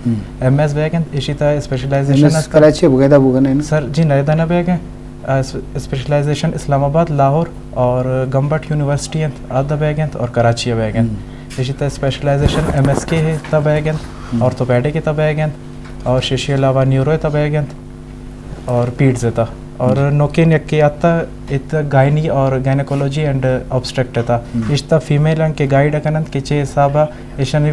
ہم۔ ایم ایس بیگ انت، ایشی تہا اسپیشلائزیشن ایم ایس است۔ کراچی ءَ بوگا ادا بوگا نہ انت؟ سر، جی نہ، ادا نہ بیگ انت۔ آ، اس-، اسپیشلائزیشن اسلام آباد، لاہور اور گمبٹ یونیورسٹی انت، آدا بیگ انت اور کراچی ءَ بیگ انت۔ ہم۔ ایشی تہا اسپیشلائزیشن ایم ایس کے ءِ تہا بیگ انت، ہم۔ آرتھوپیڈک ءِ تہا بیگ انت اور ایشی علاوہ نیورو ءِ تہا بیگ انت اور پیڈز ءِ تہا اور ہم۔ نوکیں یکے آتہ ات گائنی اور گائنیکولوجی اینڈ آبسٹریکٹ ءِ تہا۔ ہم۔ ایشی تہا فیمیل انت کہ گائیڈ کننت کہ چے حساب ءَ ایشانی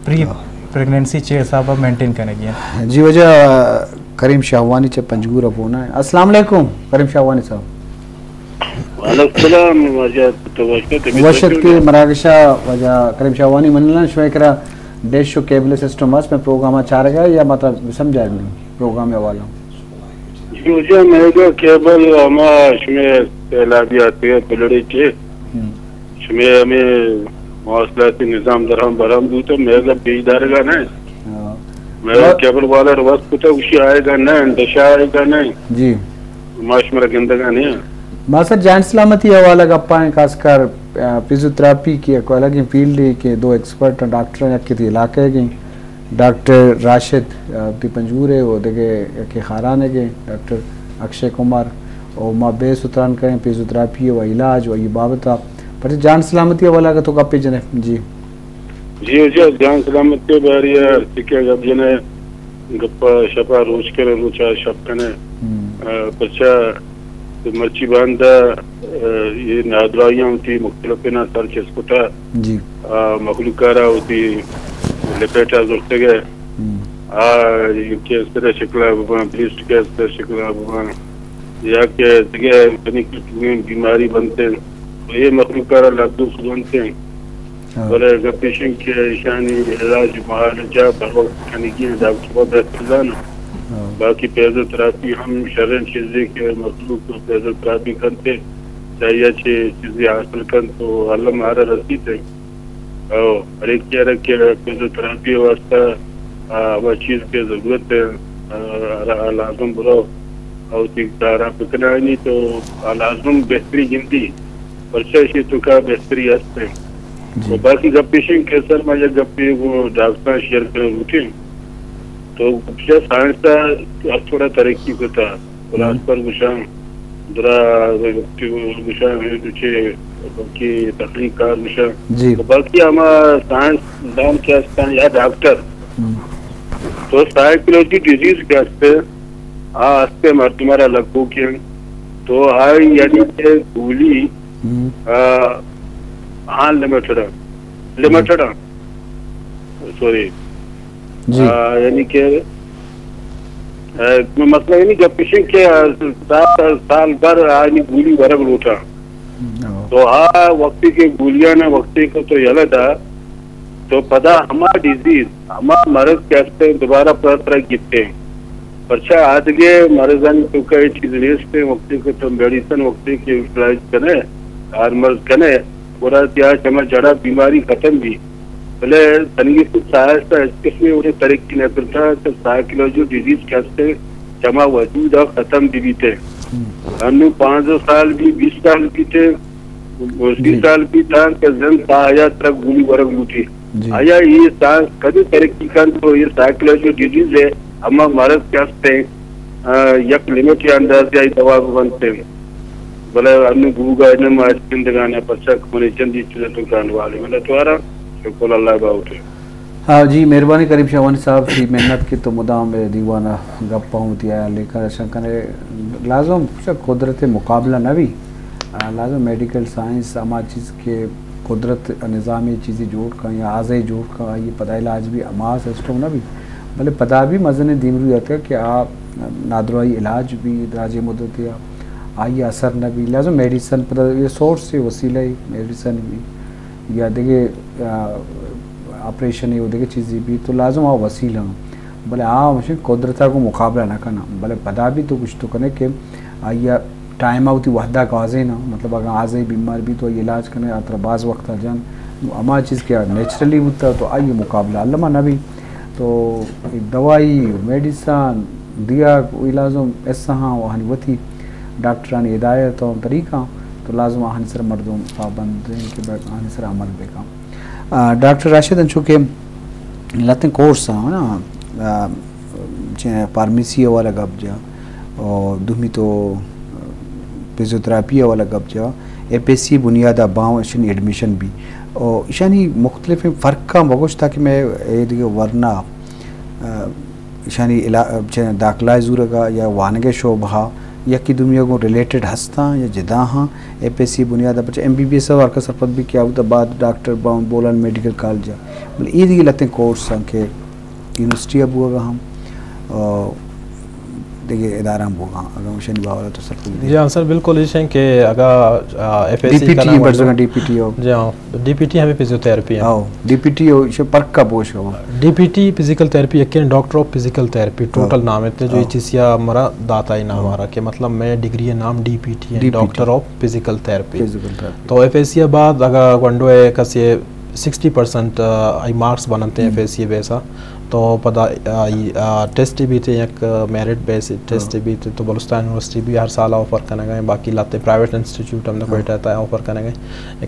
پری ہاں۔ پریگننسی چے حساب ءَ مینٹین کنگی انت۔ جی واجہ کریم شاہوانی چہ پنجگور ءَ فون ءَ۔ السلام علیکم کریم شاہوانی صاحب۔ وعلیکم السلام واجہ، تو وش ات، طبیعت وش ات وش کہ ات؟ مراگش ءَ واجہ کریم شاہوانی، من نہ شمئے کرا ڈش و کیبل سسٹم است، مئے پروگرام ءَ چارگ ءَ یا مطلب سمجھائے نہیں پروگرام ءِ حوالہ؟ جی واجہ، مئے گا کیبل ہما شمئے سیلابی آتکگ ءَ بلڑے چے۔ ہم۔ شمئے ہمے مواصلاتی نظام درہم برہم بوت، مئے گا پیش دارگا نہ۔ ہاں۔ مئے گا اور کیبل والا رو وقت کتا، گوشی آئے گا نہ، ڈشا آئے گا نہ۔ جی۔ ما شمارا گندگا نہ۔ ما سر جان سلامتی حوالہ گپا ہیں، خاص کر، آ، فزیوتھراپی کی ایک الگ ہی فیلڈ ہے کہ دو ایکسپرٹ ہیں، ڈاکٹر ہیں، یکے تئی علاقہ ءِ گے ڈاکٹر راشد، آ، تئی پنجگور ءِ، و دگہ یکے خاران ءِ گے ڈاکٹر اکشے کمار، و ما بحث و تران کریں فزیوتھراپی و علاج و یہ بابت ءَ۔ پرچہ جان سلامتی حوالہ اگر تو گپے جنے۔ جی۔ جی، جی، جان سلامتی باری ءَ، سکے گپ جنے، گپا شپا روچ کرے، روچا شپ کنے۔ ہم۔ آ، پرچہ تو مرچی باندا، آ، یہ نادراہیاں وتی مختلف نا سر چست کتا۔ جی۔ آ، مخلوق ءَ را وتی لپیٹا زرتگ ءَ۔ ہم۔ آ، یہ کینسر شکلا بباں، بریسٹ کینسر شکلا بباں، یا کہ دگہ تنی کٹویں بیماری بنتے، تو یہ مخلوق ءَ را لدو سدنتے۔ ہاں۔ بلے گپ ایش انت کہ ایشانی علاج معالجہ بر وقت کنگی انت، ڈاکٹر وت بہتر زاناں۔ ہاں۔ باقی فزیوتھراپی ہم شریں چیزے کہ مخلوق فزیوتھراپی کنت، چاہیے چے چیزے حاصل کنت تو الم آرا رسیت۔ او ہر ایک چیرا کہ فزیوتھراپی واسطہ، آ، ہما چیز کہ ضرورت ہے، آ، آ، لازم برو او تئی کارا بکنائینی تو آ لازم بہتری گندی۔ پرچہ ایشی توکا بہتری است انت۔ جی۔ و باقی گپ ایش انت کہ سر ما یک گپے گوں ڈاکٹراں شیئر کنگ لوٹیں۔ تو گپشہ سائنس ءَ ہر تھوڑا ترقی کتا، ہم۔ فلاسفر گوشاں، درا گوشاں، چے کہ تخلیق کار گوشاں۔ جی۔ تو باقی ہما سائنس دان کہ استاں یا ڈاکٹر، ہم۔ تو سائیکولوجی ڈیزیز کہ است، آ است مردم را لگو کن، تو آئی یعنی کہ گولی ہم۔ آ، ہاں، لمیٹڈ ہیں۔ جی۔ لمیٹڈ ہیں۔ سوری۔ جی۔ آ، یعنی کہ، آ، مسئلہ یعنی گپ ایش انت کہ، آ، سال، سال بھر آنی گولی ورگ لوٹا۔ ہم۔ تو آ وقتی کہ گولیاں وقتی کو تو یلہ دا، تو پدا ہما ڈیزیز، ہما مرض کہ است انت، دوبارہ پدا ترا گیپت انت۔ پرچا آدگہ مرضانی توکا اے چیز نیست انت، وقتی کہ تو میڈیسن وقتی کہ یوٹیلائز کنے، ہارمرز کنے، گڑا تیا چما جڑا بیماری ختم بی۔ بلے تنگی تو سائنس ءَ ہچ قسمے وڑے ترقی نہ کرتا کہ سائیکولوجی ڈیزیز کہ است انت، چما وجود ءَ ختم بی بیت۔ ہم۔ انو پانزدہ سال بی، بیست سال بیت، سی جی۔ سال بی تاں کہ زند تا حیات ترا گولی ورگ لوٹی۔ جی۔ آیا یہ سائنس کدی ترقی کنت تو یہ سائیکولوجی ڈیزیز ہے، ہما مرض کہ است ہیں، آ، یک لمٹ یا اندازہ آئی دوا بنت ہیں۔ بلے انو بوگا انم آج زندگان ہے، پرچا کہ منی چندی چیزیں تو گران والے۔ من تو آرام، شکر اللہ باوتے۔ ہاں جی، مہربانی کریم شاہوانی صاحب، تئی محنت کہ تو مدام دیوان ءَ گپ ہوں وتی حیال لیکہ درشان کنے۔ لازم چہ قدرت مقابلہ نہ بی۔ آ، لازم میڈیکل سائنس ہما چیز کہ قدرت نظام چیزی جوڑ کن یا آزائی جوڑ کن، آئی پدا علاج بی ہما سسٹم نہ بی۔ بلے پدا بی مزنیں دیمروی آتکہ کہ آ نادراہی علاج بی دراجیں مدتے آ، آئی اثر نہ بی۔ لازم میڈیسن پدا یہ سورس وسیلہ میڈیسن بی۔ یا دگہ، آ، آپریشن و دگہ چیزے بیت تو لازم آ وسیلہ انت، بلے آ ہمشی قدرت ءَ گوں مقابلہ نہ کناں۔ بلے پدا بھی تو گوشت کنے کہ آئی ءَ ٹائم ءَ وتی وھد ءَ گوازیناں، مطلب اگاں آزائی بیمار بیت تو آئی علاج کنے آ ترا باز وقت ءَ جن، ہما چیز کہ نیچرلی بوتا تو آئی مقابلہ الما نہ بیت۔ تو دوائی، میڈیسن، دیگ و لازم ایسا ہاں و آہانی وتی ڈاکٹرانی ہدایت و طریقہ، تو لازم آہانی سر مردم پابند ہیں کہ آہانی سر عمل بکن۔ آ، ڈاکٹر راشد، انچو کہ لہتیں کورس ہاں نا، آ، چہ فارمیسی حوالہ گپ جا، اور دومی تو فزیوتھراپی حوالہ گپ جا، ایف ایس سی بنیاد ءَ باں ایشانی ایڈمیشن بی۔ اور ایشانی مختلف فرق ءَ مگوش تاکہ میں اے دگہ ورنا، آ، ایشانی علا-، چہ داخلہ زورگا یا وانگے شعبہ یکی دومی گوں ریلیٹڈ ہستاں یا جدا ہاں، ایف ایس سی بنیاد ءَ پچ ایم بی بی ایس ہر کس سرپد بی کہ آوت بعد ڈاکٹر باں بولان میڈیکل کالج ءَ۔ بلے اے دگہ لتیں کورس ہاں کہ یونیورسٹی ءَ بوگا ہم، آ، دگہ ادارہ ہم بوگا ہم۔ اگر مشانی باور تو سرپد بی۔ جی ہاں سر، بالکل ایش ہیں کہ اگر، آ، ایف ایس سی ڈی پی ٹی کنگ برزگاں، ڈی پی ٹی او۔ جی ہاں۔ ڈی پی ٹی ہمیں فزیوتھراپی ہے۔ ہاں، ڈی پی ٹی او، ایشی پرک کا بوش ہو۔ ڈی پی ٹی فزیکل تھراپی، ایک ڈاکٹر آف فزیکل تھراپی، ٹوٹل ہاں۔ نام ہے، جو ہاں۔ ایچ سی آ مرا داتا ہی نام ہاں۔ آ رہا کہ مطلب میں ڈگری نام ڈی پی ٹی ہے، ڈی پی ٹی۔ ڈاکٹر آف فزیکل تھراپی۔ فزیکل تھراپی۔ تو ایف ایس سی بعد اگر گونڈو ہے کسی سکسٹی پرسنٹ، آ، آئی مارکس بنتے ہیں ہم۔ ایف ایس سی بیسا، تو پدا، آ، آئی، آ، ٹیسٹ بھی تھے، یک میرٹ بیس ٹیسٹ ہاں۔ بھی تھے، تو بلوچستان یونیورسٹی بھی ہر سال آفر کرنے گئے، باقی لاتے پرائیویٹ انسٹیٹیوٹ ہم نے ہاں۔ کوئٹہ تا آفر کرنے گئے۔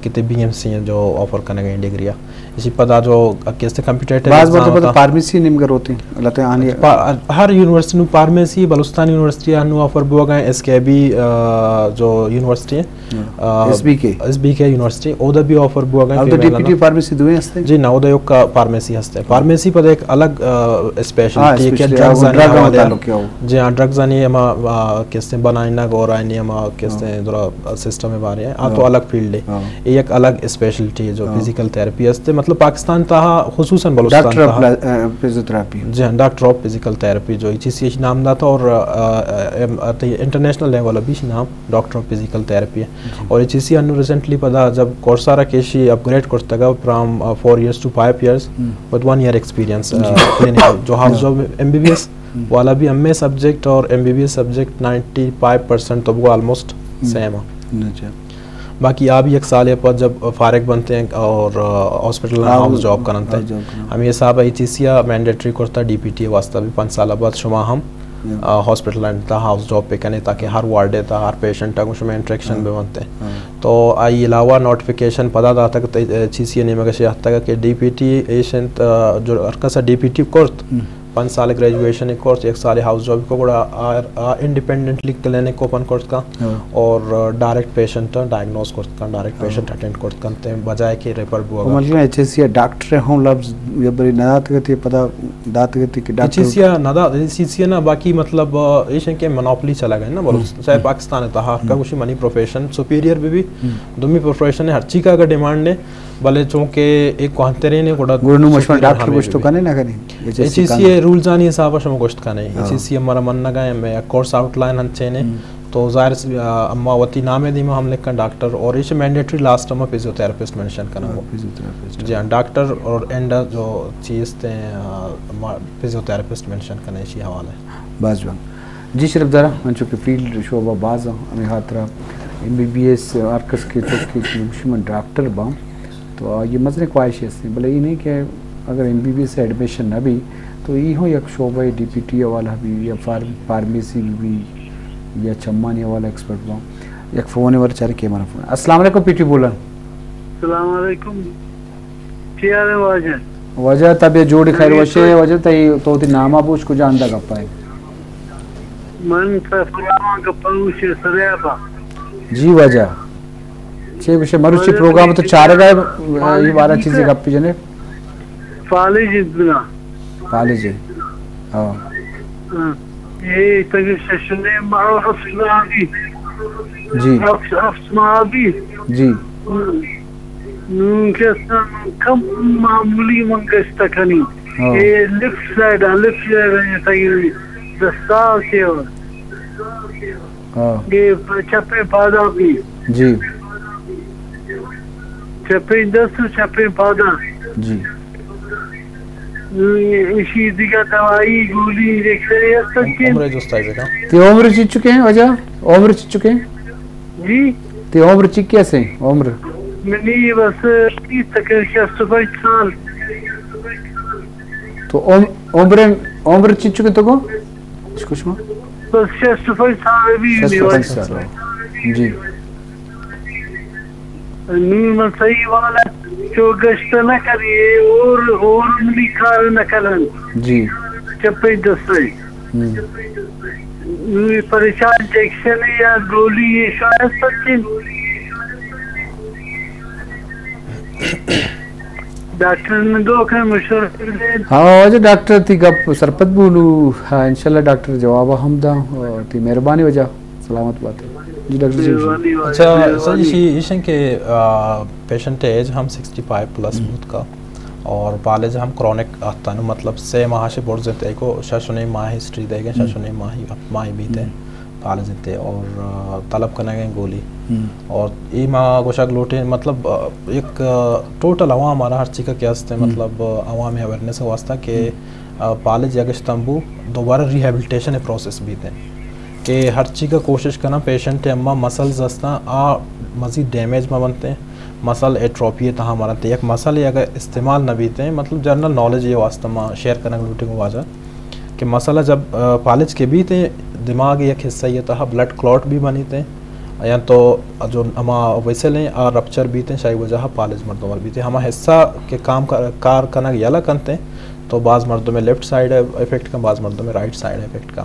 کہ تے بی ایم سی ہیں جو آفر کنگ ڈگری۔ اسی پدا جو کیسے کمپیٹیٹو بعض ایگزام وقت پدا ہوتا۔ فارمیسی نیمگا روتے ہیں، اللہ تعالیٰ آنی پا-، ہر یونیورسٹی نو فارمیسی، بلوچستان یونیورسٹی انو آفر بوگا ہیں، ایس کے بی، آ، جو یونیورسٹی ہیں، ہاں۔ آ، ایس بی کے۔ ایس بی کے یونیورسٹی، اودا بھی آفر بوگا ہیں اب تو فیمیل ڈی پی ٹی انو۔ فارمیسی دوئیں ہستے ہیں؟ جی نا، اودا یک فارمیسی ہستے ہیں۔ فارمیسی پدا ایک الگ، آ، اسپیشلٹی ہاں، ہے کہ اسپیشلی ڈرگز آنی ڈرگ حوالے۔ تعلق کیا ہو؟ جی ہاں، ڈرگز آنی ہما، آ، کیسے بنائنا گور آنی ہما کیسے ہاں۔ درا سسٹم ءِ بارے ءَ، آ تو ہاں۔ الگ فیلڈ ہے۔ ہاں۔ اے یک الگ اسپیشلٹی ہے جو ہاں۔ فزیکل تھراپی ہستے، مطلب پاکستان تہا، خصوصاً بلوچستان ڈاکٹر آف تہا۔ پلا-، آ، فزیوتھراپی۔ جی ہاں، ڈاکٹر آف فزیکل تھراپی جو اے چیز اش نام داتا اور، آ، آ، آ، انٹرنیشنل لیول ءَ بھی اش نام ڈاکٹر آف فزیکل تھراپی ہے۔ جی۔ اور اے چیز ءَ انو ریسنٹلی پدا جب کورس ءَ را کہ ایشی اپ گریڈ کرتگا فرام، آ، فور ایئرز ٹو فائیو ایئرز ہم۔ ود ون ایئر ایکسپیرینس، آ، جی۔ کلینیکل جو ہاؤس ہاں۔ جاب ایم بی بی ایس ہم۔ والا بھی ہمیں سبجیکٹ اور ایم بی بی ایس سبجیکٹ نائنٹی فائیو پرسنٹ تو وہ آلموسٹ ہم۔ سیم ہے۔ اچھا۔ باقی آ بھی یک سال پد جب فارغ بنتے ہیں اور، آ، ہاسپٹل ہاں، ہاؤس جاب کرنتے ہیں۔ ہاؤس جاب کرنتے ہیں۔ ہمیں حساب ہے، اے چیز ءَ مینڈیٹری کرتا ڈی پی ٹی واسطہ بھی پنچ سال بعد شما ہم، ہم۔ آ، ہاسپٹل تا ہاؤس جاب پہ کنے تاکہ ہر وارڈ تا ہر پیشنٹ کو شما انٹریکشن ہاں۔ بھی بنتے ہیں۔ ہاں۔ تو آئی علاوہ نوٹیفکیشن پدا داتا کہ تے-، چیز یہ نیمگا شے آتا کہ ڈی پی ٹی ایشنت، آ، جو ہر کس ڈی پی ٹی کرت، ہم۔ پنچ سال گریجویشن کورس، یک سال ہاؤس جاب کو گڑا آ، آ انڈیپینڈنٹلی کلینک اوپن کرت کن ہاں۔ اور ڈائریکٹ پیشنٹ ڈائگنوز کرت کن، ڈائریکٹ ہاں۔ پیشنٹ اٹینڈ کرت کن تے بجائے کہ ریفر بو۔ مطلب ایچ ایس سی ڈاکٹر ہم لفظ یہ بری نہ دات گتی، پدا دات گتی کہ ڈاکٹر ایچ ایس سی نہ دات، ایچ ایس سی نہ، باقی مطلب، آ، ایشن کے مونوپولی چلا گئے نا، بلوچ-، ہم۔ چاہے ہم۔ پاکستان تہا ہر کا ہم۔ گوشی منی پروفیشن سپیریئر بھی بھی، ہم۔ دومی پروفیشن ہے ہر چی کا اگر ڈیمانڈ نے، بلے چونکہ ایک کوہنترین ہے، گڑا گڑا نو مشورہ سپیریئر ڈاکٹر ہمیں گوشت تو بھی۔ کنے نہ کنے۔ ایچ ایس سی ایچ ایس سی کن۔ رولز آنی حساب شما گوشت کنے۔ ہاں۔ ایچ ایس سی ہمارا من نہ گئے، میں کورس آؤٹ لائن ہن چینے۔ ہم۔ تو ظاہر سی، آ، اما وتی نام دیما ہم لکھن ڈاکٹر اور ایش مینڈیٹری لاسٹ میں فزیوتھراپسٹ مینشن کرنا ہاں، ہو۔ فزیوتھراپسٹ۔ جی ہاں، ڈاکٹر اور اینڈ جو چیز تے، آ، اما فزیوتھراپسٹ مینشن کرنا اسی حوالے۔ باز جوان۔ جی شرف دارا، انچو کہ فیلڈ شعبہ باز ہاں، ہمیں خاطرہ ایم بی بی ایس ہر کس کے چوک کے مشی من ڈاکٹر باں۔ تو آ، یہ مزن خواہش ہے، بلے یہ نہیں کہ اگر ایم بی بی ایس ایڈمیشن نہ بھی، تو یہ ہو یک شعبہ ڈی پی ٹی والا بھی یا فارم-، فارمیسی بھی، بھی یا چمانی والا ایکسپرٹ باں۔ یک فون ور چارے کہ ہمارا فون۔ السلام علیکم پی ٹی بولن۔ السلام علیکم۔ کیا ہے واجہ؟ واجہ طبیعت جوڑ خیر وشے، واجہ تئی تو تی ناما بوش کو جاندا گپا ہے۔ من سفر آواں گپا بوش سریابا۔ جی واجہ۔ چے گوشے مروچی پروگرام تو چارگا ہے، یہ بارہ چیزیں گپ جنے۔ فالج بنا۔ فالج ہے۔ ہاں۔ ہاں۔ یہ تک ششنے ماہ ہفت ماہ بھی۔ جی۔ ہفت، ہفت ماہ بھی۔ جی۔ نون کسان کم معمولی من گشت کنی۔ ہاں۔ یہ لیفٹ سائیڈ، لیفٹ سائیڈ ہے، یہ تک دستا کے۔ ہاں۔ اے چپیں پادا بھی۔ جی۔ چپیں دست و چپیں پادا۔ جی۔ ایشی دیگہ دوائی گولی دیکھتے ہیں، سب کے۔ عمر جستا ہے بیٹا۔ تی عمر چی چکے ہیں واجہ؟ عمر چی چکے ہیں؟ جی؟ تی عمر چی کیسے ہیں؟ عمر؟ منی بس تقریباً شست و پنچ سال۔ تو عم-، عمر، عمر چی چکے تو کو؟ اس کو شما؟ بس شست و پنچ سال بھی نہیں ہوئے۔ جی۔ نون من صحیح والا چو گشت نہ کری، اور، اور منی کار نہ کرن۔ جی۔ چپیں دست ءَ۔ ہم۔ نوں اے پریشان انجیکشن یا گولی اے شاید سچیں۔ ڈاکٹر نے دو کہ مشورہ دے۔ ہاں، واجہ ڈاکٹر تئی گپ سرپد بو نوں، ہاں، انشاءاللہ ڈاکٹر جواب ہم داں، اور تئی مہربانی واجہ۔ سلامت بات۔ جی ڈاکٹر جی۔ مہربانی واجہ، اچھا، مہربانی۔ سر، ایشی، ایشن کہ، آ، پیشنٹ ایج ہم سکسٹی فائیو پلس ہم۔ بوت کا اور پالج ہم کرونک آتانو، مطلب، سے ماہ شے برز انت، ایکو شش و نیم ماہ ہسٹری دے گئے، شش و ہم۔ نیم ماہ، ہفت ماہ بیت ہے ہم۔ پالج انت اور، آ، طلب کنگ ہیں گولی۔ ہم۔ اور ای ما گوشگ لوٹیں، مطلب، آ، ایک، آ، ٹوٹل عوام آرا ہر چیز کا کیا ہستے، ہم۔ مطلب، آ، عوام اویئرنس واسطہ کہ، ہم۔ آ، پالج اگش تمبو دوبارہ ریہیبلیٹیشن پروسیس بیت ہیں کہ ہر چیز کا کوشش کناں پیشنٹ اما مسلز ہستاں آ مزید ڈیمیج ما بنتے ہیں، مسل ایٹروپی تہا مرنتے، یک مسل اگر استعمال نہ بیتے ہیں، مطلب، جنرل نالج یہ واسطہ ما شیئر کنگ لوٹیں گوں واجہ کہ مسل جب، آ، پالج کے بیتے ہیں، دماغ یک حصہ یہ تہا بلڈ کلوٹ بھی بنیتے ہیں، یا تو جو ہما ویسل ہیں آ رپچر بیتے ہیں، شاہی وجہ پالج مردم بیتے ہیں، ہما حصہ کے کام کر، کار کنگ یلا کنتے ہیں، تو بعض مردم لیفٹ سائیڈ افیکٹ کا، بعض مردم رائٹ سائیڈ افیکٹ کا۔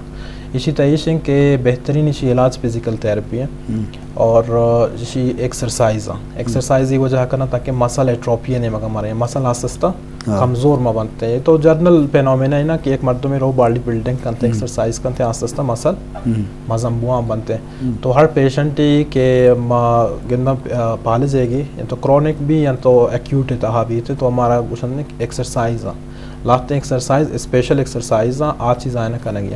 اسی طرح ایش ہیں کہ بہترین اسی علاج فزیکل تھراپی ہے۔ ہم۔ اور، آ، اسی ایکسرسائز ہیں۔ ہم۔ ایکسرسائز یہ وجہ کرنا تاکہ مسل ایٹروپی ہے، نہیں مگا مرے مسل آستہ آستہ ہاں۔ کمزور ما بنتے ہیں۔ تو جنرل فینومینا ہے نا کہ ایک مردم رو باڈی بلڈنگ کنتے، ہم۔ ایکسرسائز کنتے، آستہ آستہ مسل ہم۔ مزن بوان بنتے ہیں۔ ہم۔ تو ہر پیشنٹ ہی کہ ما گندم، آ، پالج ہے گی، یا تو کرونک بھی یا تو ایکیوٹ تہا بھی تھے، تو ہمارا گوشن ایکسرسائز ہیں۔ لہتیں ایکسرسائز، اسپیشل ایکسرسائز آ چیز آئین کنگی۔